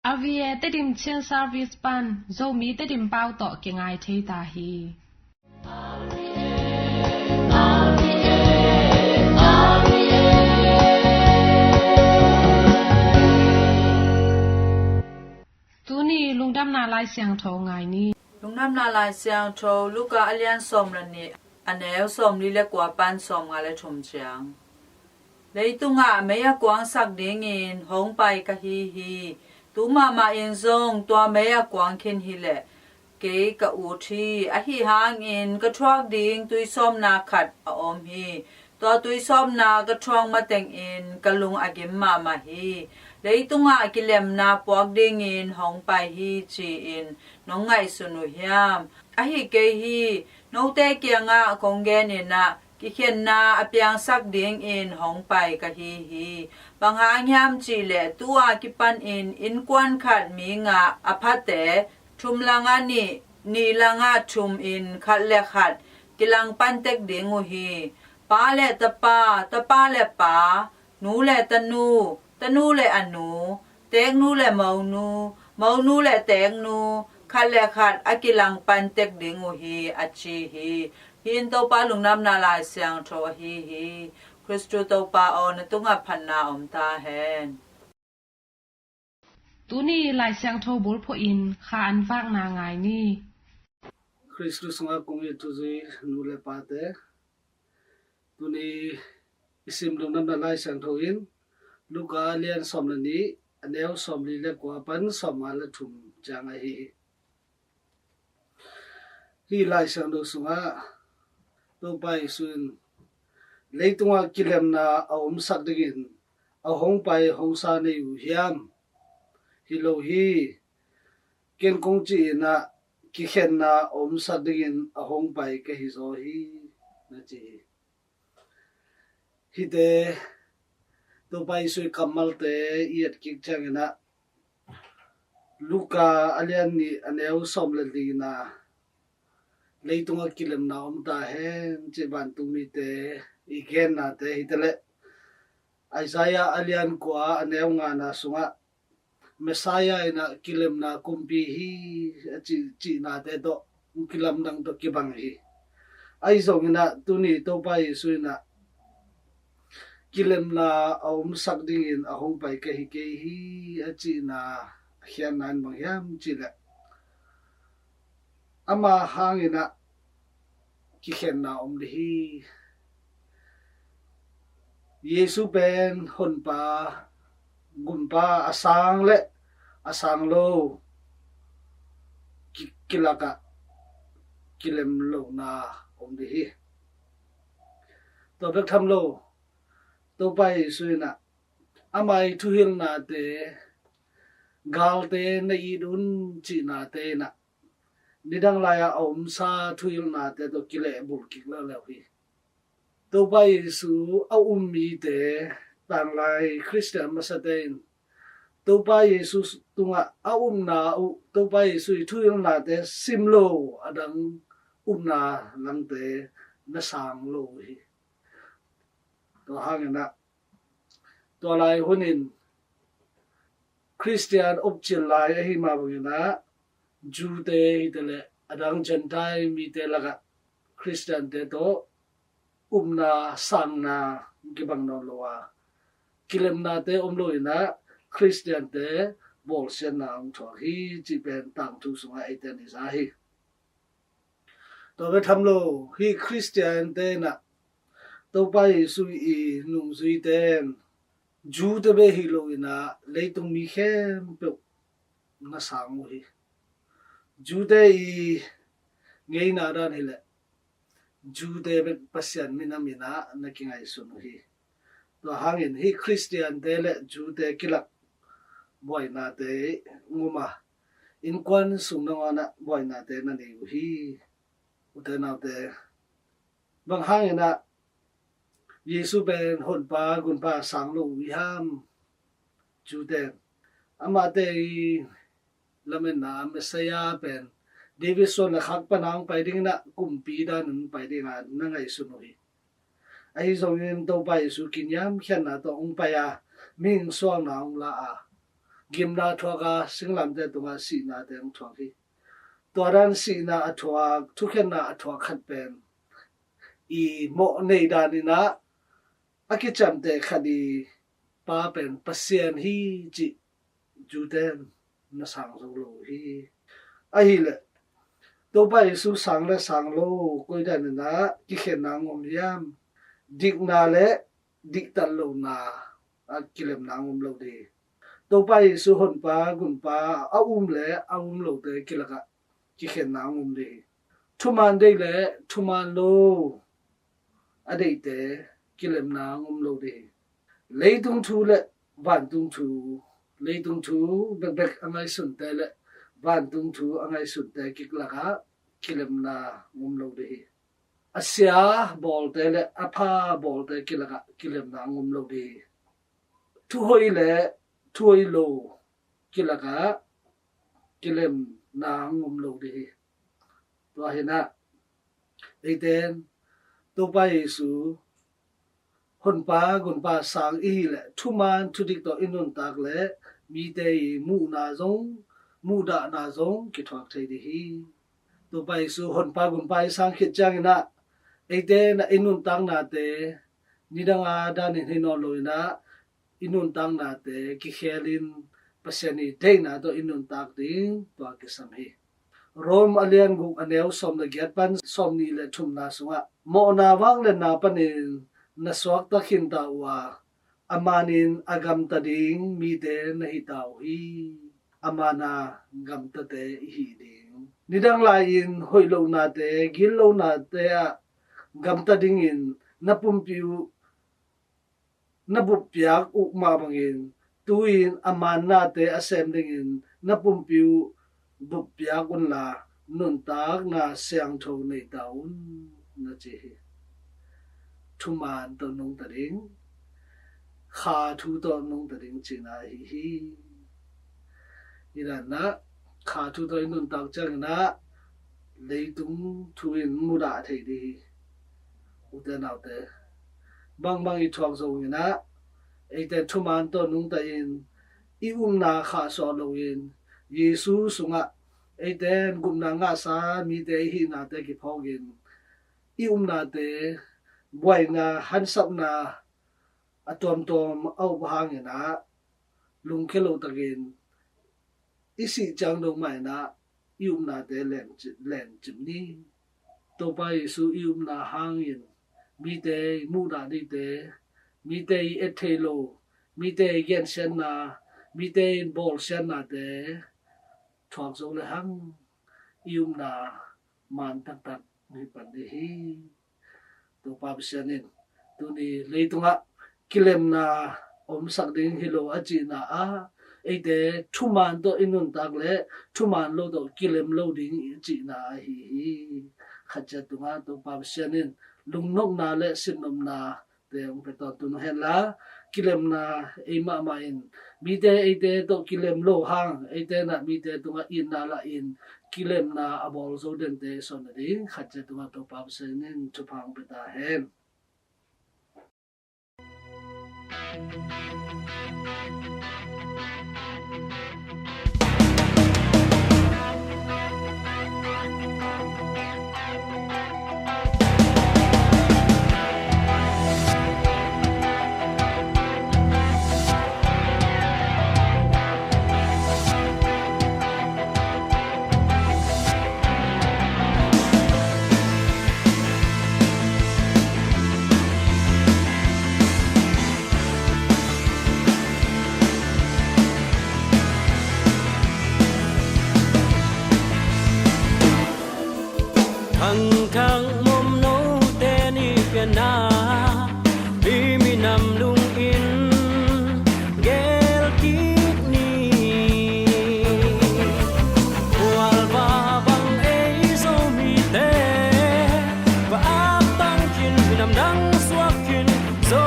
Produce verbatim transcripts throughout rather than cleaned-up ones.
R V A Tedim Chin Service pan Zomi Tedim pau tawh kingai thei ta hi. Tuni lungdamna Lai Siangtho ngai ni. Lungdamna Lai Siangtho Luka a lian sawm le nih, a neu sawmli le kua pan sawmnga le thum ciang. Leitungah mei a kuangsak dingin hong pai ka hi hi. Tu mahmah in zong tua mei a kuang khin hi leh kei ka ut hi. Ahi hangin ka thuak ding tuisawpna khat a om hi. Tua tuisawpna ka thuak matengin ka lung a gim mahmah hi. Leitungah kilemna puak dingin hong pai hi ci-in nong ngaihsun uh hiam? Ahi kei hi. Note kiangah kong genin ah kikhenna a piangsak dingin hong pai ka hi hi. Bang hang hiam cihleh tu-a kipanin innkuan khat mi ngah a phate thum langah nih, nih langah thum in khat le khat kilangpan tek ding uh hi. Pa le tapa, tapa le pa, nu le tanu, tanu le a nu, teeknu le monu, monu le teeknu, khat le khat a kilangpan tek ding uh hi, a ci hi. Hih in Topa lungdamna Lai Siangtho ahi hi. Khristu Topa aw, na tungah phatna om ta hen. Tuni Lai Siangtho bulphuh in kha an vakna ngai ni. Khristu sungah kong it thuzui nu le pate, tuni i sim lungdamna Lai Siangtho in Luka a lian sawm le nih, a neu sawmli le kua pan sawmnga le thum ciang ahi hi. Hih Lai Siangtho sungah Topa Jesu in leitungah kilemna a omsak dingin a hong pai hong sa nei uh hiam? Hi lo hi. Ken kong cih in ah kikhenna a omsak dingin a hong pai ka hi zaw hi, na ci hi. Hihte Topa Jesu i kammalte i et kik ciangin ah Luka a lian nih, a neu sawm le lina, leitungah kilemna om ta hen cih vantungmite i gennate hi ta leh, Isaiah a lian kua, a neu ngana sungah Messiah in ah kilemna kumpi hi a ci, cihnate tawh kilamdang tawh kibang hi. Ahi zongin ah tuni Topa Jesu in ah kilemna a omsak dingin a hong pai ka hi kei hi a cihna a khiatna in bang hiam cihleh, ama hangin ah kikhenna om ding hi. Jesu pen honpa, gunpa a sang le a sang lo ki, kilakah kilem lohna om ding hi. Tua bek tham lo, Topa Jesu in ah ama i thuhilhnate, galte na it un cihnate in ah nidang lai-a a omsa thuhilhnate tawh kilehbulh kik leuleu hi. Topa Jesu a um mite, tanglai Khristian masate in Topa Jesu tungah a upna uh, Topa Jesu i thuhilhnate sim lo a dang upna langte na sang lo uh hi. Tua hangin ah tua lai hunin Khristian opcil lai ahi mah bangin ah Jew-te hi ta leh a dang Gentile mite lakah Khristian-te tawh upna sangna kibang nawn lo a, kilemnate om lo in ah Khristian-te bawlsiatna hong thuak hi cih pen tangthu sungah eite in i za hi. Tua bek tham lo, hih Khristian-te in ah Topa Jesu i nungzuite in Jew-te bek hi lo in ah leitung mi khempeuh na sang uh hi. Jew-te i ngeina dan hileh Jew-te bek Pasian minam in ah na kingaihsun uh hi. Tua hangin hih Khristian-te le Jew-te kilak buainate ngum a, innkuan sung nangawn ah buainate na nei uh hi. Ute naute, bang hangin ah Jesu pen honpa, gunpa sang lo uh hiam? Jew-te, amate i lametna Messiah pen David suan le khak pana hong pai dingin ah kumpi danin hong pai dinga na ngaihsun uh hi. Ahi zongin Topa Jesu kiniamkhiatna tawh hong pai a, mihing suakna hong la a, gimna thuak a, singlamteh tungah sihna teng thuak hi. Tua dan sihna a thuak, thukhenna a thuak khat pen i mawh nei dan in ah a kiciamteh khat i pa pen Pasian hi cih Jew-te in na sang zo lo uh hi. Ahih leh Topa Jesu sang le sang lo koi dan in ah kikhenna hong om hiam? Dikna le diktat lohna ah kilemna hong om lo ding hi. Topa Jesu honpa gunpa a um le a um lote kilakah kikhenna hong om ding hi. Thuman deih le thuman lo a deihte kilemna hong om lo ding hi. Leitung thu le vantung thu, leitung thu bekbek a ngaihsunte le vantung thu a ngaihsunte kiklakah kilemna hong om lo ding hi. A sia bawlte le a pha bawlte kilakah kilemna hong om lo ding hi. Thuhoih le thuhoih lo kilakah kilemna hong om lo ding hi. Tua hi in ah eite in Topa Jesu honpa gunpa sang i hih leh thuman thudik tawh i nuntak leh mite i muhna zong, muhdahna zong kithuak thei ding hi. Topa Jesu honpa gunpa i sang khit ciangin ah eite in ah i nuntaknate nidang a danin hi nawn lo in ah i nuntaknate kikhelin Pasian i deihna tawh i nuntak ding tua kisam hi. Rom a lian guk a neu sawm le giat pan sawmnih le thumna sungah, mawhna vangliatna panin na suakta khinta uh a, a manin a gamta ding mite na hita uh hi. A mana gamtate i hi ding. Nidang lai-in hoih lohnate, gil lohnate ah gamta dingin na pumpi uh na buppiak uh mah bangin, tu-in a mannate a sem dingin na pumpi uh buppiak unla, nuntakna siangtho nei ta un, na ci hi. Thuman tawh nungta ding, kha thu tawh nungta ding cihna ahi hi. Hi dan ah kha thu tawh i nuntak ciangin ah leitung thu in mudah thei ding hi. Ute naute, bangbang i thuak zongin ah eite thuman tawh nungta in i upna khahsuah loin Jesu sungah eite in gupna ngahsa mite i hihnate kiphawkin i upnate buaina hansatna a tuamtuam a up hangin ah lungkhia lo takin i sih ciang dong mah in ah i upnate lencip, lencip ni. Topa Jesu i upna hangin mite i muhdah dingte, mite i et thei lo, mite i gensiatna, mite i bawlsiatnate thuak zo le hang i upna man taktak hi pan ding hi. Topa Pasian in tuni leitungah kilemna omsak ding hi lo a cihna ah eite thuman tawh i nuntak le thuman lo tawh kilem lo ding i cihna ahi hi. Khat ciat tungah Topa Pasian in lungnopna le sinnopna te hong pia tawntung hen la, kilemna ei mahmah in mite eite tawh kilem lo hang, eite in ah mite tungah itna lah in kilemna a bawl zo dente i sawn nading khat ciat tungah Topa Pasian in thupha hong pia ta hen. Khangkhak momno teni pianna i minam lungin gel kik ni. Khualva bang ei Zomite va aptang khin, minam dang suak khin, Zo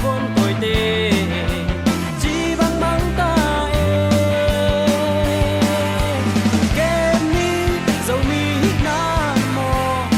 gon kawite ci bangmang ta e. Kem ni Zomi hihna maw?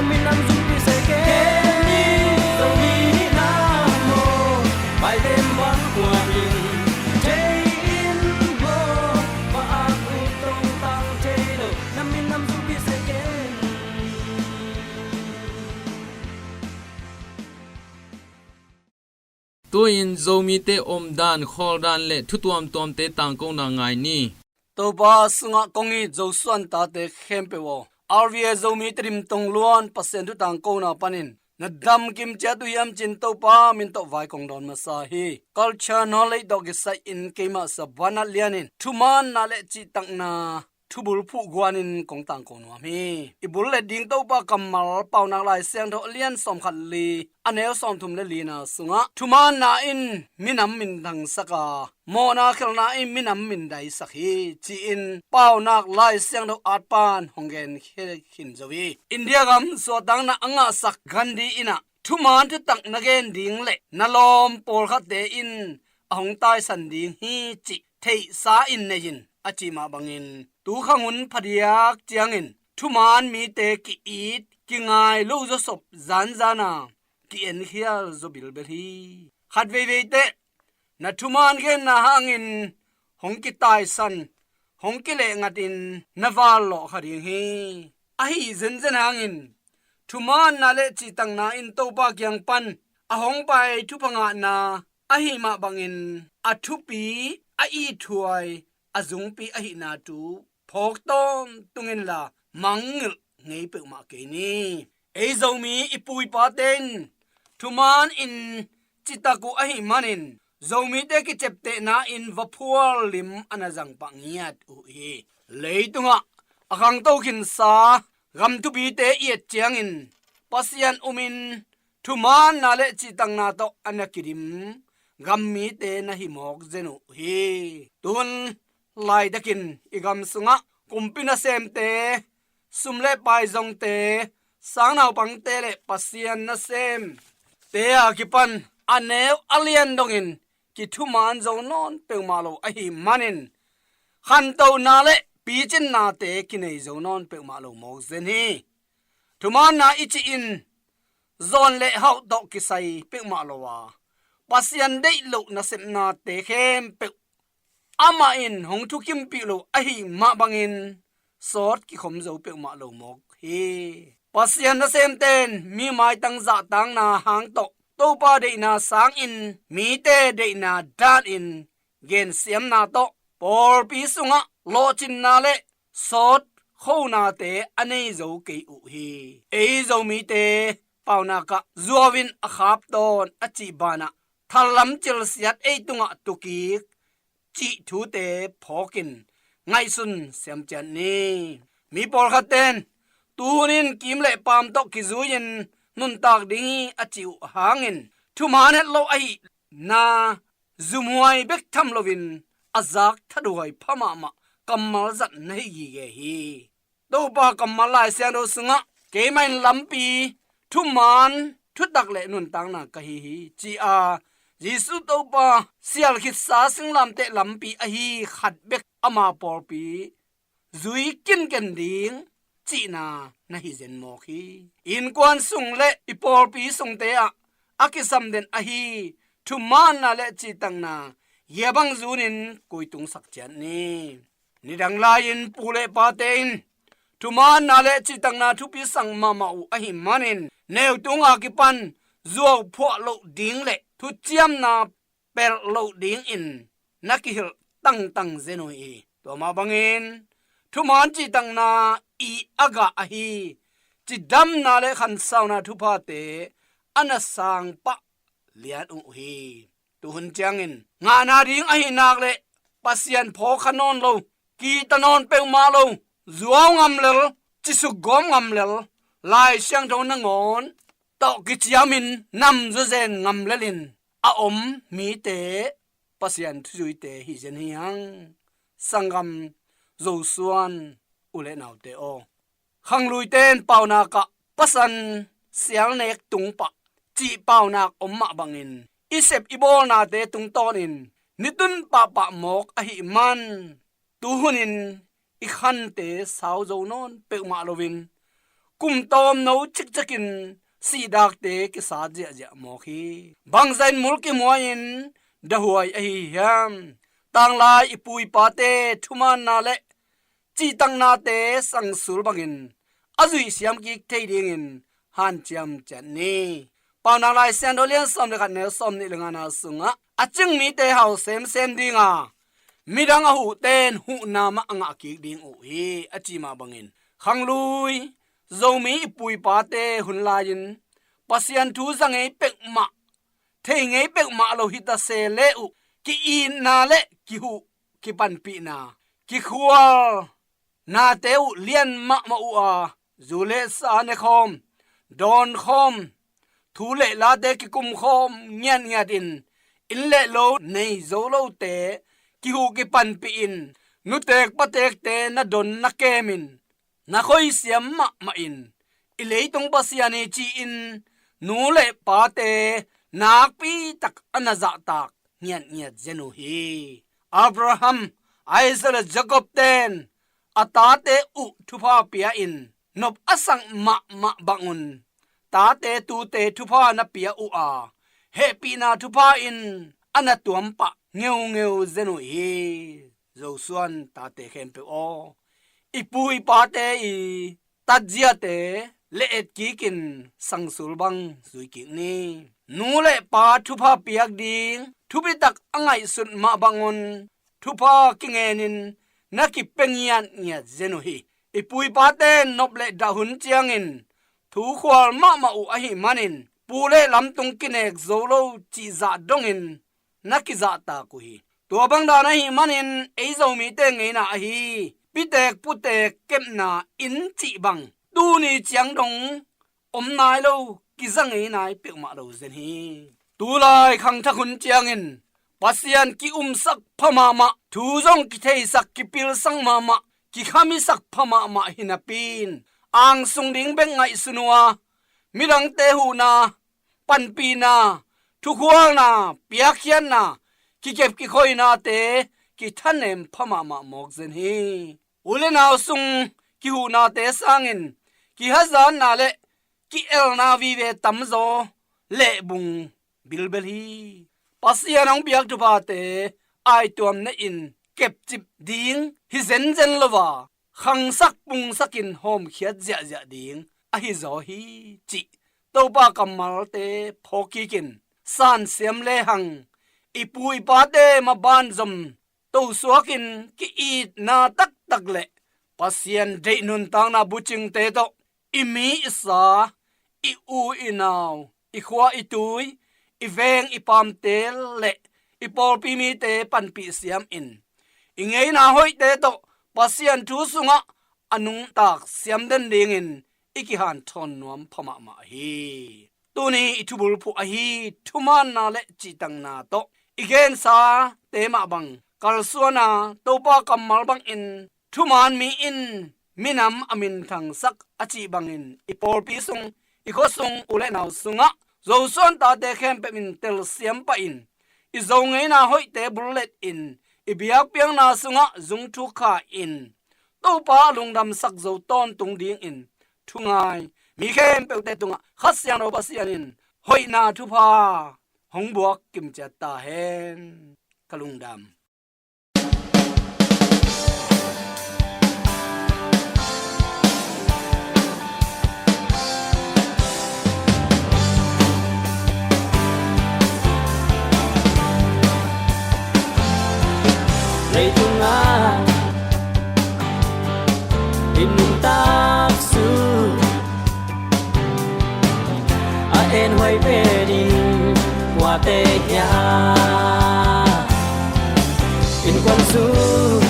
Minam zumpi se ken ni, Zomi hihna maw, pai lem bang kuamin thei in maw, va ak uh tongtang thei lo, na minam zumpi se ken. Tu-in Zomite omdan, khawldan le thu tuamtuamte tangkona ngai ni. Topa sungah kong it Zosuan tate khempeuh aw, R V A Zomi Tedim Tongluan Pasian thu tangkona panin na damkim ciat uh hiam cin Topa min tawh vai kong dawn masa hi. Culture Knowledge tawh kisai-in keimah Savanat Lianin thumaanna le cihtakna thubul phuh guanin kong tangko nuam hi. I bul let ding Topa kammal Paunak Lai Siangtho a lian sawmkhat li, a neu sawmthum le lina sungah, thumaanna in minam minthangsak a, mawhna khelhna in minam mindaisak hi, ci-in Paunak Lai Siangtho atpan hong gen khin zo hi. India gam suahtakna a ngahsak Gandhi in ah, thumaan thutak na gen ding le na lawm pawlkhatte in a hong taisan ding hi, cih theihsa in nei in, a cih mah bangin, tu khang hun phadiak ciangin thumaan mite ki-it kingai lo zawsop zanzana ki-enkhial zaw bilbel hi. Khat veivei teh na thumaan genna hangin hong kitaisan, hong kilehngatin na vallawh kha ding hi. Ahi zenzen hangin thumaanna le cihtakna in Topa kiang pan a hong pai thupha ngahna ahi mah bangin, a thupi, a ithuai, a zungpi ahihna thu phawk tawntung inla, mangngilh ngei peuhmah kei ni. Ei Zomi i pu i pate in thumaan in citak uh ahih manin, Zomite kiceptehna in vaphual lim a na zang pah ngiat uh hi. Leitungah a khangto khinsa gam thupite i et ciangin, Pasian umin thumaanna le cihtakna tawh a na kidim gam mite na hi mawk zen uh hi. Tuhun laitakin i gam sungah kumpi nasemte, sum le pai zongte, sangnaupangte le Pasian nasemte a kipan a neu a lian dongin kithumaan zo nawn peuhmah lo ahih manin, khantohna le picinnate kinei zo nawn peuhmah lo mawk zen hi. Thumaanna i cih in zawn le hauh tawh kisai peuhmah lo a, Pasian deih loh nasepnate khempeuh amah in hong thukimpih lo ahih mah bangin, sawt kikhom zo peuhmah lo mawk hi. Pasian nasemte in mi maitang zahtakna hang tawh Topa deihna sangin mite deihna danin gensiamna tawh pawlpi sungah lawhcinna le sawt khonate a nei zo kei uh hi. Ei Zomite Paunak ah zuau in a khap tawn a cih banah, thallam cilsiat ei tungah tukik cih thute phawkin ngaihsun siam ciat ni. Mi pawlkhatte in tuhun in kiim le paam tawh kizui-in nuntak ding hi a cih uh hangin, thumaan het lo ahihna zumhuai bek tham loin a zak thaduai pha mahmah kammal zat na hi gige hi. Topa kammal Lai Siangtho sungah, keimah in lampi, thumaan, thutak le nuntakna ka hi hi, ci-a Jesuh Topa sial khitsa singlamteh lampi ahi khat bek ama pawlpi zui kinken ding cihna na hi zen mawk hi. Innkuan sung le i pawlpi sungte ah a kisam den ahi thumaanna le cihtakna hia bang zunin kuitungsak ciat ni. Nidang lai-in pu le pate in thumaanna le cihtakna thupi sak mahmah uh ahih manin, neu tunga kipan zuau phuah loh ding le thuciamna pelh loh dingin na kihilh tangtang zen uh hi. Tua mah bangin thumaan cihtakna i a gah ahi cidamna le khansauna thuphate a na sang pah lian uh hi. Tuhun ciangin ngahna ding ahi nak le Pasian phawk kha nawn lo, kita nawn peuhmah lo, zuau ngam lel, cisuk gawm ngam lel, Lai Siangtho nangawn tawh kiciamin namzaw zen ngam lelin a om mite, Pasian thuzuite hi zen hi hang. Sanggam Zosuan u le naute aw, khangluite in paunak ah pasan sialnek tung pah cih paunak om mah bangin, i sep i bawlnate tungtawnin nitun pahpah mawk ahih man, tuhunin i khante sau zo nawn peuhmah loin, kum tawmno cikcek in sihdakte kisat ziahziah mawk hi. Bangzah in mul kimuai-in dahuai ahi hiam? Tanglai i pu i pate thumaanna le cihtaknate sangsul bangin a zuihsiam kik thei dingin hanciam ciat ni. Paunak Lai Siangtho lian sawm le khat neu sawm nih le ngana sungah a cing mite hau semsem dinga midang a huhte in huhna mah a ngah kik ding uh hi, a ci mah bangin khanglui Zomi i pu i pate hun lai-in Pasian thu za ngei pekmah, thei ngei pekmah lo hi ta se le uh, ki-itna le kihuh kipanpihna, kikhual nate uh lian mahmah uh a, zu le sa ne khawm, dawn khawm, thu le late kikum khawm ngiatngiat in, inn le lo nei zo lote kihuh kipanpih in, nutek patekte na don na kem in, na khoisiam mahmah in, i leitung Pasian hi ci-in nu le pate nakpi tak a na zahtak ngiatngiat zen uh hi. Abraham, Isaac le Jacob ten a tate uh thupha pia in nop a sak mahmah bangun tate tute thupha na pia uh a, hehpihna thupha in a na tuampah ngeungeu zen uh hi. Zosuan tate khempeuh aw, i pu i pate i tatziate le etkikin sangsul bang zuikik ni. Nu le pa thupha piak ding thupitak a ngaihsut mah bangun thupha kingenin na kipia ngiatngiat zen uh hi. I pu i pate nop le dah hun ciangin thukhual mahmah uh ahih manin pu le lamtung kinek zo lo cihzah dongin na kizahtak uh hi. Tua bang dan ahih manin ei Zomite ngeina ahi pitek putek kepna inn cih bang tuni ciang dong om nai lo, kiza ngei nai peuhmah lo zen hi. Tulai khangthak hun ciangin Pasian ki-umsak pha mahmah, thu zong kitheisak, kipilsak mahmah, kikhamisak pha mahmah hi napi-in angsung ding bek ngaihsun uh a, midangte huhna, panpihna, thukhualna, piakkhiatna, kikep kikhoinate kithanem pha mahmah mawk zen hi. U le nau sung kihuhnate sangin kihazatna le ki-elna vive tamzaw lehbung bilbel hi. Pasian hong piak thuphate aituam nehin kepcip ding hi zenzen lo a, khangsak pungsakin hawmkhiat ziahziah ding ahi zaw hi, cih Topa kammalte phawkkikin sansiam lehang i pu i pate maban zom tosuakin ki-itna taktak le Pasian deih nuntakna bucingte tawh i mi i sa, i u i nau, i khua i tui, i veng i paamte le i pawlpi mite panpih siamin i ngeina hoihte tawh Pasian thu sungah a nungtak siam den dingin i kihanthawn nuam pha mahmah hi. Tuni i thubulphuh ahi thumaanna le cihtakna tawh i gensate mah bang kalsuana, Topa kammal bangin thumaan mi in minam a minthangsak a cih bangin i pawlpi sung, i khua sung, u le nau sungah Zosuan tate khempeuh in telsiam pahin i Zo ngeina hoihte bulletin i biakpiakna sungah zungthuk kha-in Topa a lungdamsak zo tawntung dingin thungai mi khempeuhte tungah Kha Siangtho Pasian in hoihna thupha hong buak kimciat ta hen. Ka lungdam. Leitungah i nuntak sung a en huai ve ding kuate hiam? Innkuan sung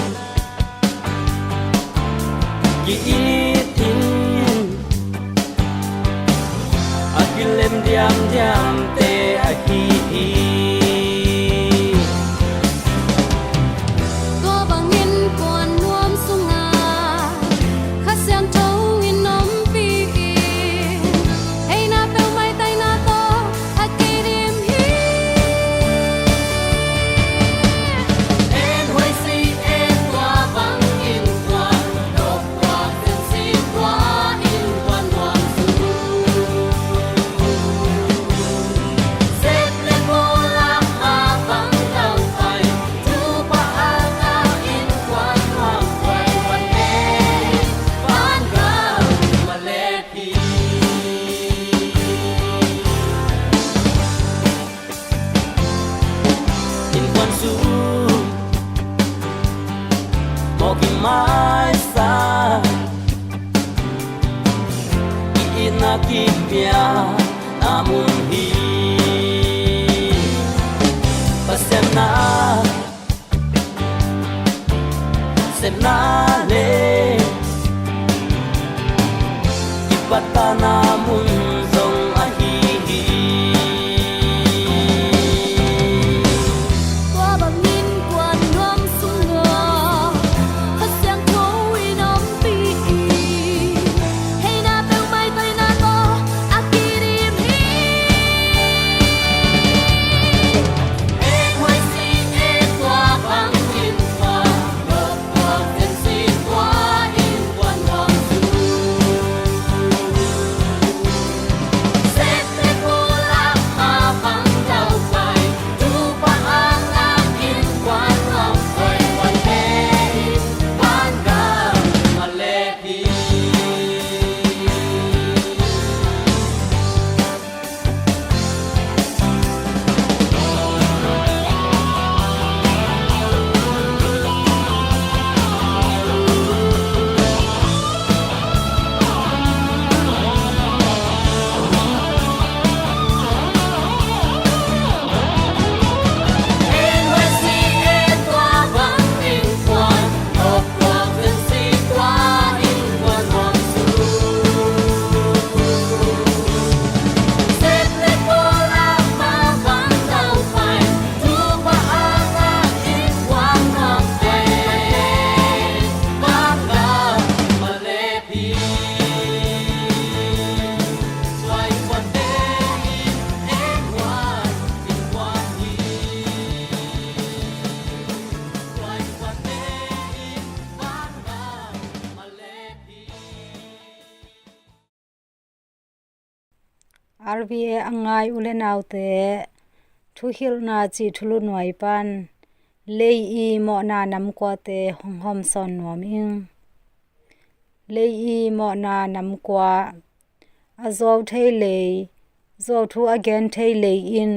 ki-it in a kilem diamdiamte ahi hi. Tua bangin kuan nuam sungah Kha Siangtho in ompih in, heina peuhmah i taina tawh a kidim hi. En huai si, en tua bangin kuan, dok tua, zen si tua, innkuan tua Piana mun hi. Pasian na sepna le kipatana mun zong ahi hi. Tua bangin kuan nuam sungah Kha Siangtho in ompih hi. Heina peuhmah i taina tawh a kidim hi. R V A a ngai u le naute, thuhilhna cih thulu nuai pan lei i mawhna namkuate hong hawmsawn nuam ing. Lei i mawhna namkua, a zuau thei lei, zuauthu a gen thei lei in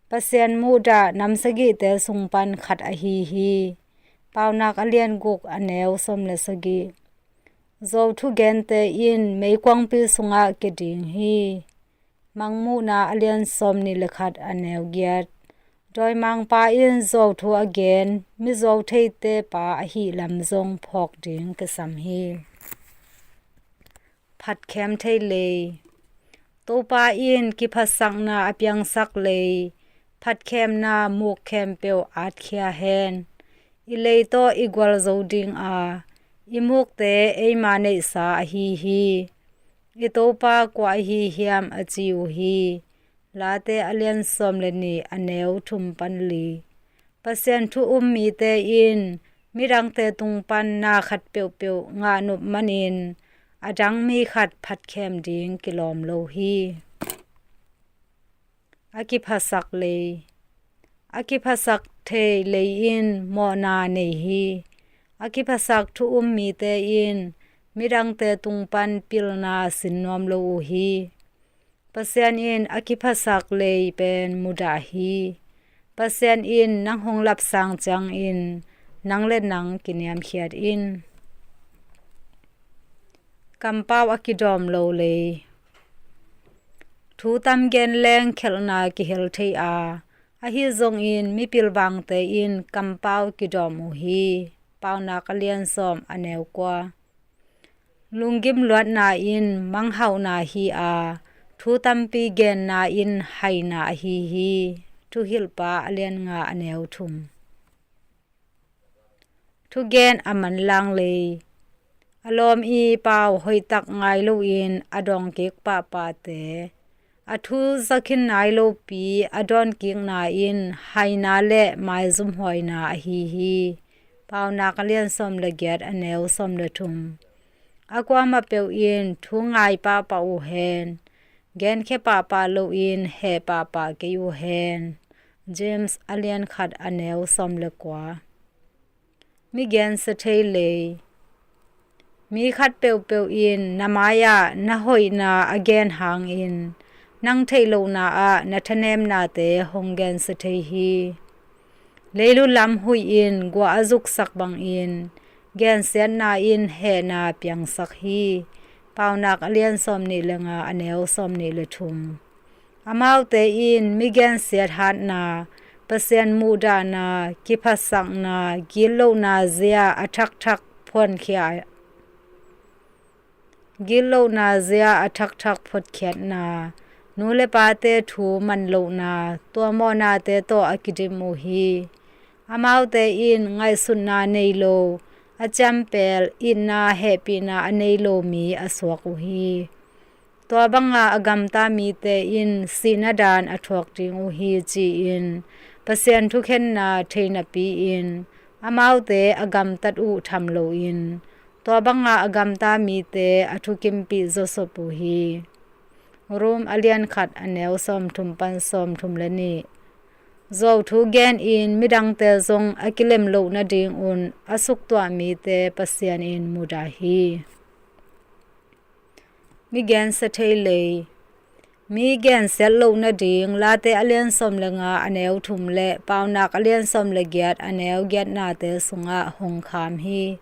Pasian muhdah nam sagihte sung pan khat ahi hi. Paunak a lian guk a neu sawm le sagih. Zuauthu gente in meikuangpi sungah kia ding hi. Mangmuhna a lian sawm nih le khat a neu giat. Dawimangpa in zuauthu a gen, mizuau theite pa ahih lam zong phawk ding kisam hi. Phatkhem thei lei. Topa in kiphatsakna a piangsak lei, phatkhemna muk khempeuh atkhia hen. I lei tawh i gualzo ding a, i mukte eima neihsa ahi hi. I Topa kua ahi hiam a ci uh hi. Late a lian sawm le nih a neu thum pan li. Pasian thu um mite in midangte tung pan na khat peuhpeuh ngah nop manin a dang mi khat phatkhem ding kilawm lo hi. A kiphasak lei. A kiphasak thei lei in mawhna nei hi. A kiphasak thu um mite in midangte tung pan pilna sin nuam lo uh hi. Pasian in a kiphasak lei pen mudah hi. Pasian in nang hong lapsang ciangin nang le nang kiniamkhiat in. Kampau a kidawm lo lei. Thu tam gen leng khelhna kihel thei a, ahi zongin mipilvangte in kampau kidawm uh hi. Paunak a lian sawm a neu kua. Lunggim luatna in manghauhna hi a, thu tampi genna in haina ahi hi. Thuhilhpa a lian nga a neu thum. Thugen a manlang lei. A lawm i pau hoihtak ngai loin a dawngkik pahpahte, a thu zakhin nai lopi a dawnkikna in haina le maizumhuaina ahi hi. Paunak a lian sawm le giat a neu sawm le thum. A kuamah peuh in thu ngai pahpah uh hen. Genkhia pahpah loin heh pahpah kei uh hen. James a lian khat a neu sawm le kua. Mi gensia thei lei. Mi khat peuhpeuh in na mai-ah na hoihna a gen hangin nang theih lohna ah na thanemnate hong gensia thei hi. Leilu lam huih in gua a zuksak bangin gensiatna in hehna piangsak hi. Paunak a lian sawm nih le nga, a neu sawm nih le thum. Amaute in mi gensiat hatna, Pasian muhdahna, kiphatsakna, gitlohna zia a thakthak phuankhia, gitlohna zia a thakthak phuatkhiatna, nu le pate thu manlohna, tua mawhnate tawh a kidim uh hi. Amaute in ngaihsutna nei lo, a ciampel, itna hehpihna a nei lo mi a suak uh hi. Tua banga a gamta mite in sihna daan a thuak ding uh hi, ci-in Pasian thukhenna thei napi-in amaute a gamtat uh tham loin tua banga a gamta mite a thukimpih zawsop uh hi. Rom a lian khat, a neu sawm thum pan sawm thum le nih. Zuau thu genin midangte zong a kilem loh nadingun a suktuah mite Pasian in mudah hi. Mi gensia thei lei. Mi gensiat loh nading Late a lian sawm le nga, a neu thum le Paunak a lian sawm le giat, a neu giatnate sungah hong kham hi.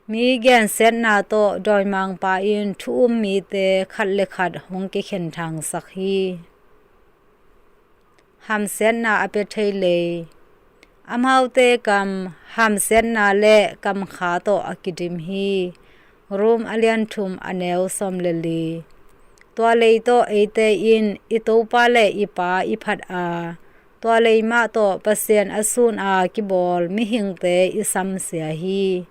Mi gensiatna tawh dawimangpa in thu um mite khat le khat hong kikhenthangsak hi. Hamsiatna a pia thei lei. Amaute kam hamsiatna le kamkha tawh a kidim hi. Rom a lian thum, a neu sawm le li. Tua lei tawh eite in i Topa le i Pa i phat a, tua lei mah tawh Pasian a sun a kibawl mihingte i samsia hi.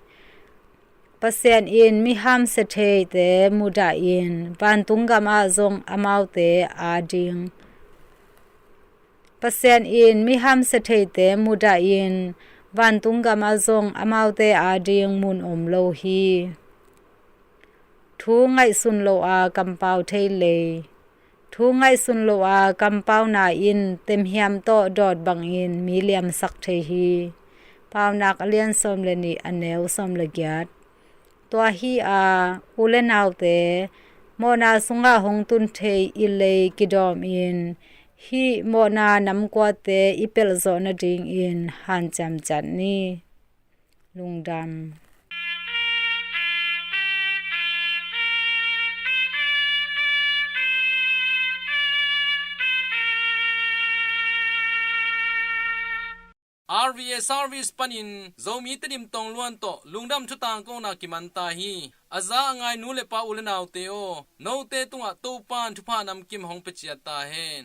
Pasian in mi hamsia theite mudahin vantung gamah zong amaute ading, Pasian in mi hamsia theite mudahin vantung gamah zong amaute ading mun om lo hi. Thu ngaihsun lo a kampau thei lei. Thu ngaihsun lo a kampauna in temhiam tawh dawt bangin mi liamsak thei hi. Paunak a lian sawm le nih, a neu sawm le giat. Tua hi a, u le naute, mawhna sungah hong tun thei i lei kidawmin hih mawhna namkuate i pelh zawh nadingin hanciam ciat ni. Lungdam. R V A service panin Zomi Tedim tongluan tawh lungdam thutang kona kimanta hi. A za a ngai nu le pa u le naute aw, note tungah Topan thupha namkim hong pia ciat ta hen.